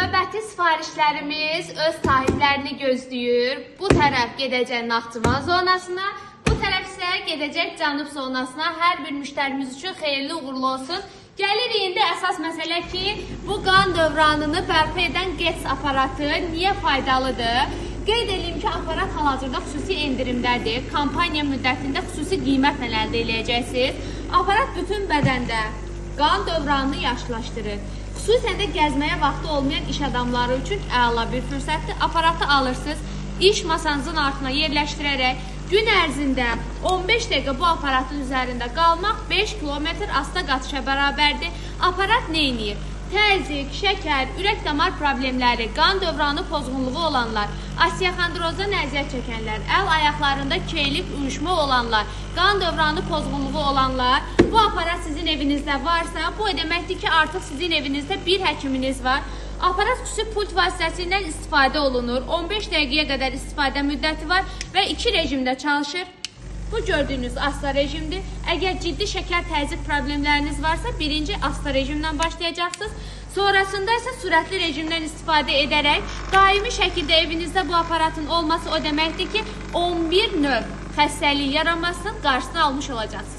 Növbəti sifarişlərimiz öz sahiblərini gözləyir. Bu tərəf gedəcək Naxçıvan zonasına, bu tərəf isə gedəcək Cənub zonasına. Hər bir müştərimiz üçün xeyirli uğurlu olsun. Gəlirik indi əsas məsələ ki, bu qan dövranını bərpa edən GETS aparatı niyə faydalıdır? Qeyd edeyim ki, aparat hal-hazırda xüsusi endirimdədir. Kampaniya müddətində xüsusi qiymətlə əldə eləyəcəksiniz. Aparat bütün bədəndə qan dövranını yaxşılaşdırır. Xüsusən də gəzməyə vaxtı olmayan iş adamları üçün əla bir fürsətdir. Aparatı alırsınız, iş masanızın altına yerləşdirərək gün ərzində 15 dəqiqə bu aparatın üzərində qalmaq 5 kilometr asta qaçışa bərabərdir. Aparat nə edir? Təzyiq, şəkər, ürək damar problemləri, qan dövranı pozğunluğu olanlar, osteoxondrozdan əziyyət çəkənlər, əl ayaqlarında keylik uyuşma olanlar, qan dövranı pozğunluğu olanlar, bu aparat sizin evinizdə varsa, bu o deməkdir ki, artıq sizin evinizdə bir həkiminiz var. Aparat xüsusi pult vasitəsindən istifadə olunur. 15 dəqiqəyə qədər istifadə müddəti var və 2 rejimdə çalışır. Bu gördüyünüz asta rejimdir. Əgər ciddi şəkər təzyiq problemləriniz varsa, birinci asta rejimdən başlayacaqsınız. Sonrasında isə sürətli rejimdən istifadə edərək daimi şəkildə evinizdə bu aparatın olması o deməkdir ki, 11 növ xəstəlik yaranmasının qarşısını almış olacaqsınız.